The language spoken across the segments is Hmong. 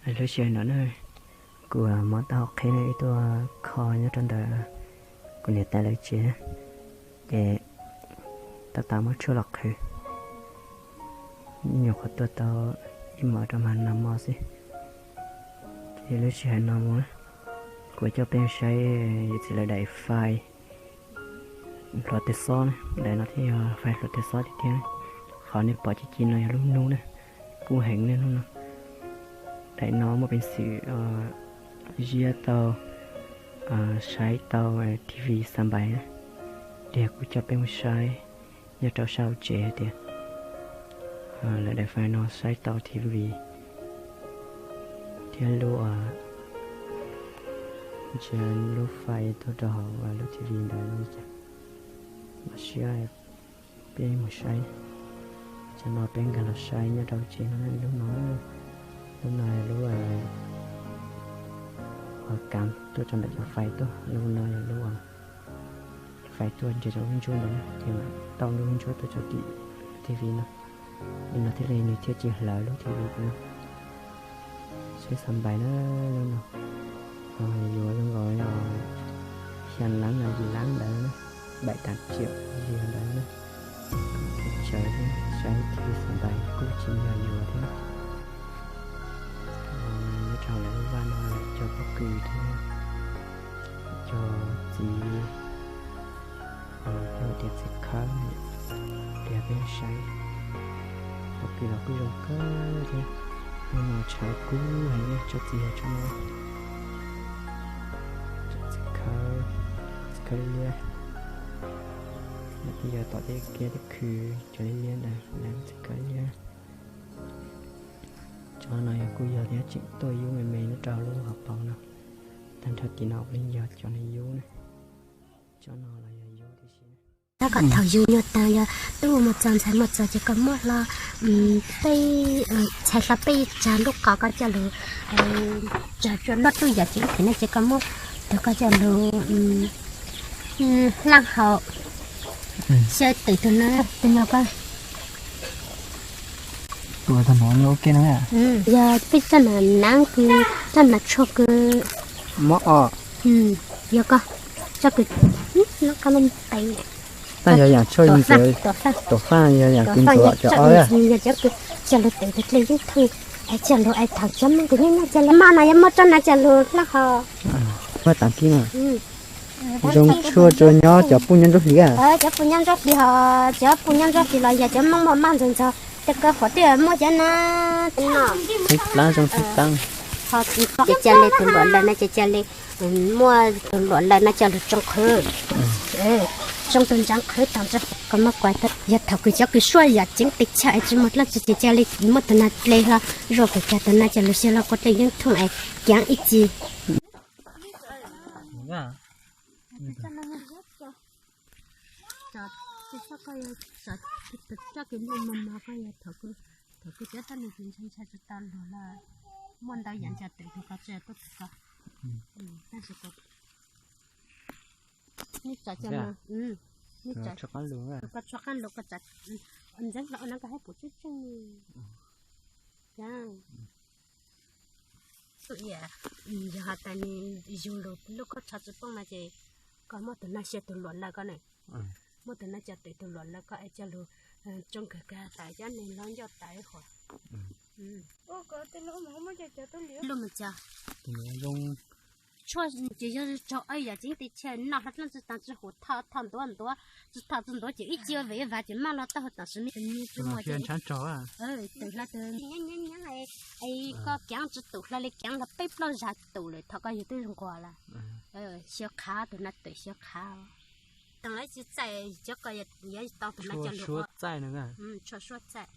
Lub sij hawm no na, kuv mob taub hau qheb ne, wb tuaj kho nyob rau ntawm kuv niam tais lawv tsev, ces tab tom muab tshuaj los qhwv, nyuam qhuav tuaj tau ib hmos rau hmo no mog xwb. Ces lub sij hawm no mus, kuv coj peb saib yawm txiv lawv daim fais hluav taws xob na, daim no thiaj yog fais hluav taws xob tiag tiag. Qhov nej pom ci ci no yog lub hnub na, kub heev ne hnub no. Daim no muaj peev xwm ziab tau, saib tau T V xa npais na. Tiag kuv coj peb mus saib nyob rau sab hauv tsev hais tias lawv daim fais no saib tau T V thiab lub, ntsia lub fais tuaj rau hauv lub T V ntawd li cas. Los siab peb mus saib. Cov no peb nkag los saib nyob rau tsev no, lub no, lub no lub kav tuaj rau ntawm cov fais tuaj, lub no yog lub fais tuaj nres rau lub ntsuab ntawd na, ces mam tau lub ntsuab tuaj rau tim T V no. Li no thiaj li nws thiaj tsis hlawv lub T V no. Saib xa npais na, lub no yuav zoo nkaus xya lab los yim lab ntawd na, bảy tám triệu gì ntawd na. Tsawv thiab, saib T V xa npais kuj tsis yog yuav thiab. Nyob rau lawv lub vaj no lawv cog pob kws thiab, cog txiv, cog tias txiv khawb, tias peb saib, pob kws los kuj zoo kawg thiab. Hnub no tshav kub heev, tsob txiv yog tsob no, txiv khawb, txiv khawb liab. Lawv kuj yog tom tej kiab tej khw cov liab liab ntawd, lawv txiv khawb liab. Tsob no yog kuj yog thiab, tseem tuaj yub me me nyob rau lub hauv paus no. Tag nrho tim no puav leej yog cov no yub na. Tsob no los yog yub tib si. Tab kom thaum yus nyuag tag yog tub muaj txog ntxhais muaj txog ces koj muab hlo peb, ntxhais hlo peb tsag lub qos koj coj lug tsag tsua noj tub yam tseem them no ces koj muab tug koj coj lug hlaaj hau, xyaw twm tug no, tug no koj. Yog peb coj nas naav kws, coj nas tshuaj kws mob os, yog koj coj kws, taj yog yaam tshuaj tuam faaj, yog yaam kws ntxuav cov ob, yog cov kws coj lug twm tug dlej yeeb thooj, es coj lug es thaum cov mob kws nyob nyob coj lug maj no yog muab tsob nav coj lug hlaaj hau. Muab taam kib no. Zoo tshuaj rua nyob cov puj nyob nruab hli. Cov puj nyob nruab hli hos, cov puj nyob nruab hli los yog cov moob muaj maj ntxog ntxog, tej koj huam tej muab cov na, txheeb plab zoo txheeb plab. Ces ca le tug luam lawm no ces ca le muaj tug luam lawm no coj lug tsoo qhwv, tsoo tug ntsav qhwv taag nrho. Koj muab kuav, yog thaum kws cov kws suab yam ceev tej chaw es tsi muaj dlaab tsi ces ca le muab tug nag dle hlo, zuaj kws kag tug nag coj lug xyaw hlo kua dlej yeeb thooj es kaav ib txhis. Thaum kws cov txoj nws tsis ntshai ntshai tsis tau luag lawm, muaj ntau yam ntsa twm koj tsi tuaj kws koj. Tab sis koj, neb tso cov no, neb tso, koj tshuab qaab lug, koj tso, ntxeev hlo no koj hab pum tseeb tseeb. Yog has tas nws yug lug lub khaub tsho tsi poob no ces koj muab tug nag xyaw tug luam lawm koj ne, muab tug nag coj twm tug luam lawm koj es coj lug tsoo kawg kag tas cov neeg hlob ncauj tas ib qho. Lub mus cas, tshuaj ces yog tsaug yam tseev tej chaw noj hlo dlaab tsi taag tsi huam, thom thom ntuav ntuav, tsi thom tsi ntuav ces ib ci ua vim ib vas ces maj los taub hau tam sim no. Twm hlo twg, koj kaav tsi tum hlo le kaav hlo peb plaub zag tum lawm thaum koj yug twb nquag lawm. Xyaw qhav tug nag twm xyaw qhav. Taag lawv tsi txaij cov ko yuav tau tug nag coj lug ua tshuaj suab txaij.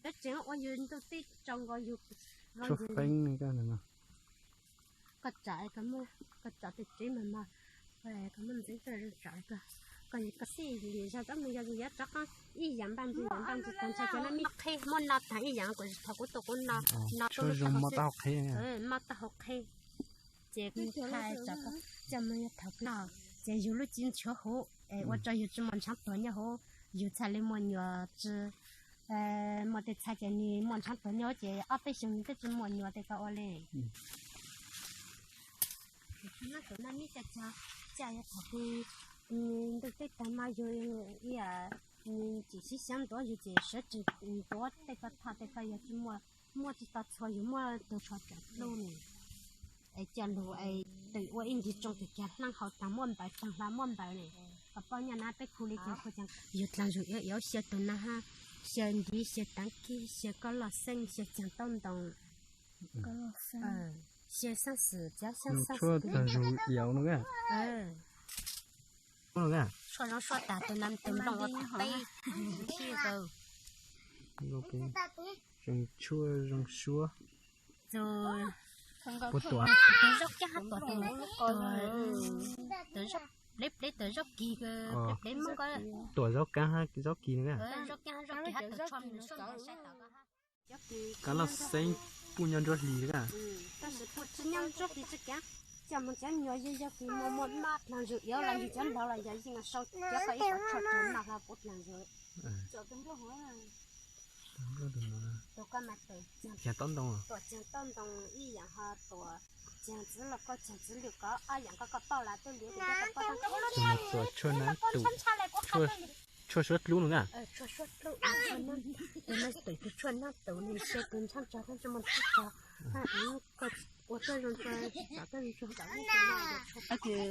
Cov tseem ua yug ntuj teb tsau nkaus yug, koj tsam, koj tsam tej tsev mas mas, koj muab ntxeev tso, koj xij zog tsob mus yog yus yuav rov qaab ib yam npaj ntsis npaj ntsis taag ntshai cov nab mib qheb muab no taag ib yam kuv thaum kuv tuaj kuv no, no tuaj lub taub hau qheb, maj taub hau qheb. Ces kuv thaij tso koj coj mus yog thaum kuv no ces yug lub txiv nchuav huv es ua rau yug tsi muaj ntshaav tuag nyob huv, yug txhaj le muaj nyuam tsi Muaj tej txhais ces nws muaj ntshav tuag nyob ces ob peb xyoos nws twb tsis muaj nyuam tej ko ua li. Nab tuaj nab neb caj cag, caj yog thaum twg ntuj teb tag mas yus ib yam, nws tsis sib xyav ntuav yus ces sawv tsees ntuav tej ko thaj tej ko yog tsis muaj, muaj tsis tau txhua yus muaj tug tsho tseem dlub ne. Es coj lug es twm ua ib ncig tsoo kag kag hlaab hau taag muab npaws taag hla muab npaws ne. Koj paub nyaj nab peb khu li kag khu caag yus dlaag zug iab iab xyaw tug nab hab, xyaw ntiv xyaw taav kib xyaw koj loj xeeb xyaw caag taub ntoo, xyaw xaab xwm cab xyaw xaab xwm dlaag zug iab no. Suab zoo suab taag tug nab tug nplooj ua thaum peb, tseem tshuaj zoo suab. Puas tuam? Tuam zaub kiab hab tuam, tuam zaub pleb pleb, tuam zaub kig, pleb pleb Moob ko. Tuam zaub kaab hab zaub kig no. Zaub kiab hab zaub kig hab tuam tshuaj nws suab npaum sai tom ko hab. Koj loj xeeb puj nyob ntsuab hli a? Tab sis puj tsi nyob ntsuab hli tsi kav, coj moog cov nyuas yog yog kws muaj muaj mab dlaag zug iab los yog cov hlau los yog yeej sau cov ko ib qho tshuaj tug nab hla puv dlaag zug. Tus ko mas tuam caag taub ntoo, tuam caag taub ntoo ib yaam ho tuam caag txiv lauj kaub caag txiv lwj ko ob yaam ko koj paub lawm twb liav tias yog koj paub tag. Tuam tshuaj nab tus, tshuaj suab dlub no a? Tshuaj suab dlub, tus nab tus tshuaj nab tus nws xyaw tus ntshav tsag tag tsi muaj ntshav tsag. Ua koj zoo, koj zoo, koj zoo. Kws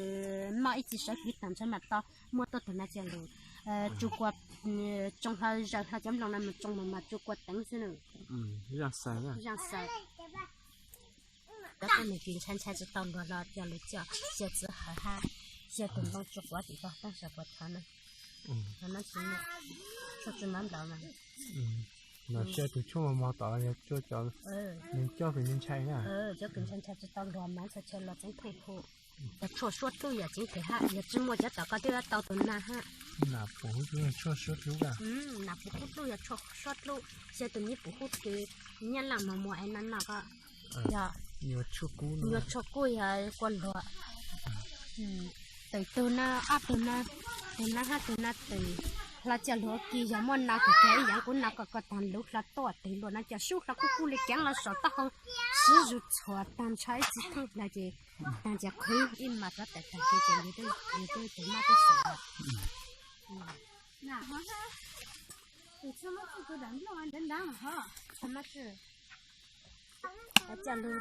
noj ib txhis sawv kiv taag ntshaw mas tau muaj tuaj tug nab coj lug tsu kua, tsoo hla zaws hla cov nplooj nab mas tsoo mas mas tsu kua teev xwb na. Zaaj xaws, zaaj xaws. Cov tuab neeg kws ntshai ntshai tsi tau luag los coj lug coj xyaw txiv hawv hab xyaw tus nplooj tsu quav tim tog taag sawv puas thov na. Tsis muaj, tsis muaj nplaum mas. Los xyaw tus tshuaj mos mos tom los yog tshuaj cov neeg coj kws ntshai ntshai na. Cov kws ntshai ntshai tsi tau luag mas ntshai ntshai los tseev pheej hu. Cov tshuaj suab dlub yog tseev phem hab, yog tsi muaj cov tom ko twb yuav tau tus nab hab. Nam pum hub dlub, tshuaj suab dlub a? Nam pum hub dlub yog tshuaj suab dlub, xyaw tus nyuj pum hub kws nyab laj mos muag es noj noj ko. Yog nyuag tshuaj kub yog kua luag. Tws tug nab, ob tug nab, tus nab hab tus nab tws. Hla coj lug ua ke yog muaj nab kws kag ib yaam kuv nab ko ko taag luv hla tuaj tws luaj nab coj sub hla kub kub li keev los saum taub hau sib zug txhuam taag ntshaw ib txhis thaub hla ces taag ces qhwv ib mas rov tawm taag kis ces yus twb tus mab twb xeem lawm. Coj lug,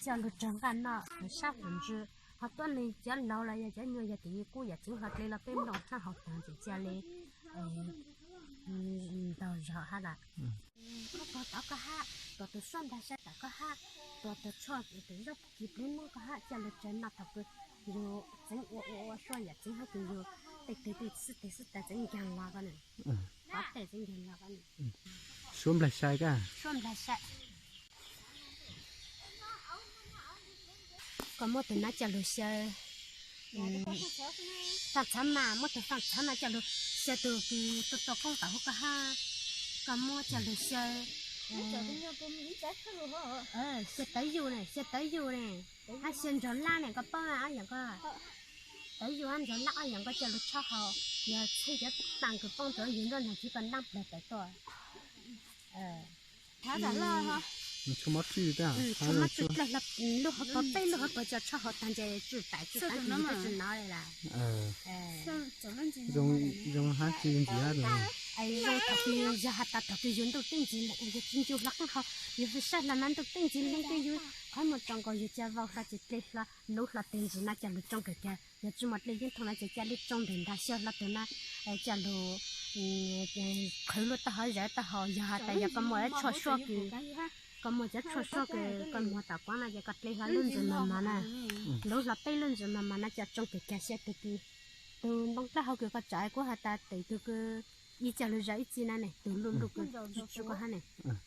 coj lug raug nqaj noj sab tom ntsw, ho tuab neeg cov laug los yog cov nyuas yog tus yus kub yam txwv hlo dle los peb nplooj hab haus taag ces ca le ntaug zog hab lawm. Koj tuag tom koj hab, tuam tus suab nplaig sai tom koj hab, tuam tus tshuaj tus zaub kis pleb noob koj hab, coj lug tsaws noj thaum kws yus txeev ua ua ua suab yam txwv hab kws yus tej teg tej xwb teg xwb tas txeev nkaag los ko na. Qhov tej txeev nkaag los ko na. Suab nplaig sai koj, suab nplaig sai. Koj muab tus nab coj lug xyaw faaj txhav mas, muab tus faaj txhav mas coj lug xyaw tus kws tuaj tuaj koob tom hub koj hab. Koj muab coj lug xyaw, xyaw tawv yug ne, xyaw tawv yug ne, hab xyaw ntsaug lab ne, koj paub na, ob yaam ko. Tawv yug hab ntsaug lab ob yaam ko coj lug tshob haus, yog txhij cov taag kws poob rua yug nruab nrag tsi koj ntaab plag tawm tuaj. Tshuaj mab tswj, lub hauv paug peb lub hauv paug coj tshob haus taag ntshe tswj taim tswj taag kws yug twb tsi nov le lawm. Zoo hab tsi ntxiv hab. Zoo thaum kws yog has tas thaum kws yug ntuj teb ntxwv leeg, yug tsi ncu hlo qaab hau, yug saib hlo mas ntuj teb ntxwv leeg kws yug qhov muag tso nkaus yug ca vau hlo ces dle hlo, luv hlo teg ntsis na coj lug tsoo kawg kag. Yog tsi muaj dlej yeeb thooj na ces ca le tsoo ntawm ntag xyaw hlo tug na, coj lug qhwv lub taub hau zawv taub hau. Yog has tas yog koj muaj tshuaj suab kws, koj muaj cov tshuaj suab kws koj muag tom kuav na ces koj dle hlo lub ntsis mas mas na, luv hlo peb lub ntsis mas mas na coj tsoo kawg kag xyaw tug kws, tug ntoo dlawb hau kws koj tso kuv has tas teg tug kws ib coj lug zaws ib txhis na ne, tug luj luj kws tsi tsi koj hab ne.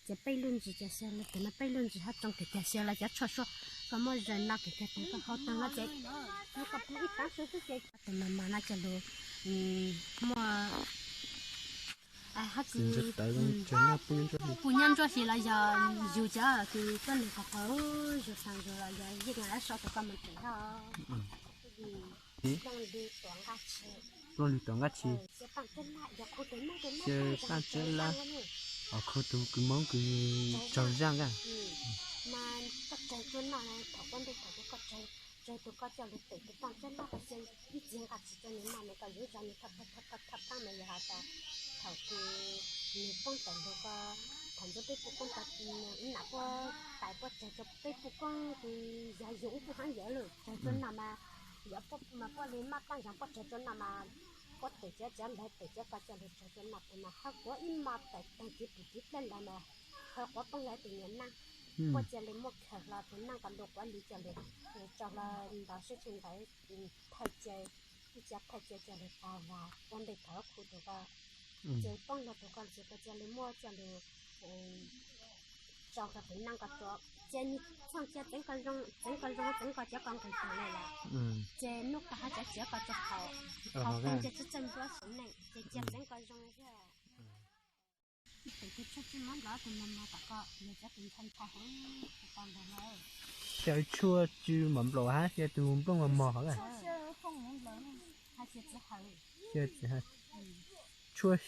Ces peb lub ntsis ces xyaw lug tug na peb lub ntsis hab tsoo kawg kag xyaw lug cov tshuaj suab, koj muab zaws no kawg kag tag koj haus taag no ces koj pub ib taav xwb xwb ces tug mas mas no coj lug muaj hab kws puj nyob ntsuab hli los yog yug cov kws tuab neeg qaug qaug zug taag zug los yog yeej so tug koj moog pem hab. Plooj li tuam nqaj tshis. Luaj lwg tom nqaj tshis. Xyaw paj tsawb lab, os khu tug kws Moob kws tsaug zaj nkaj. Thaum koj coj lug pem tus paj tsawb lab, koj xyaw ib txiag nqaj tshis rau nws noj mas koj yuav zoo nws thaj thaj thaj thaj mas yog has tas thaum kws nws poob tawm ntug ko, thaum ntxuav peb puj koob, ib nam puab tais puab tsawg rau peb puj koob kws yog yug ub puj haab yawm lawm tsawg rua noj mas, yog puab mas puab li maj taab zog puab tsawg rua noj mas, puab pem txiav txiav ntawd pem txiav ko coj lug tsawg rua noj tes mas hawv quav ib maj tawm taag kiv pum kiv dlawb ntawd mas hawv quav poob yog ib tug niam naab. Puab cia li muab khaws hlo tus naab ko ntu quav li coj lug tso hlo ntawd sib tshee ntawd thawj cia, ib cia thawj cia coj lug taug lug ua ntej thaum khu tug ko, ces poob lug tug ko ntxiv ko cia li muab coj lug tso hlo tus naab ko rua, ces nwg txhooj cia txeev ko zoo, txeev ko zoo txeev ko cov ko nqis taag le lawm. Ces nub ko hab cov txiav ko rua hauv, hauv txeev ces txawj txawj npluav xwm neej ces cia txeev ko zoo xwb. Ib tug tshuaj tswj mov nplaum, tus mos mos tom ko yog cov tus ntshai ntshai heev, tus ko ntag lawm. Xyaw tshuaj tswj mov nplaum hab xyaw tus nplooj mos mos hov. Tshuaj,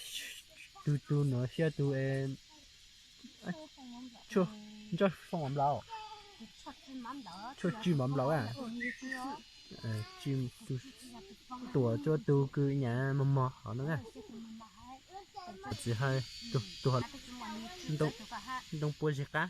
tus tus nuav xyaw tus, tshuaj ntsoj foom mov nplaum, tshuaj tswj mov nplaum a. Tuam rua tus kws nyaav mos mos hov no na. Txiv hawm, tus ntoo puab zeg qab.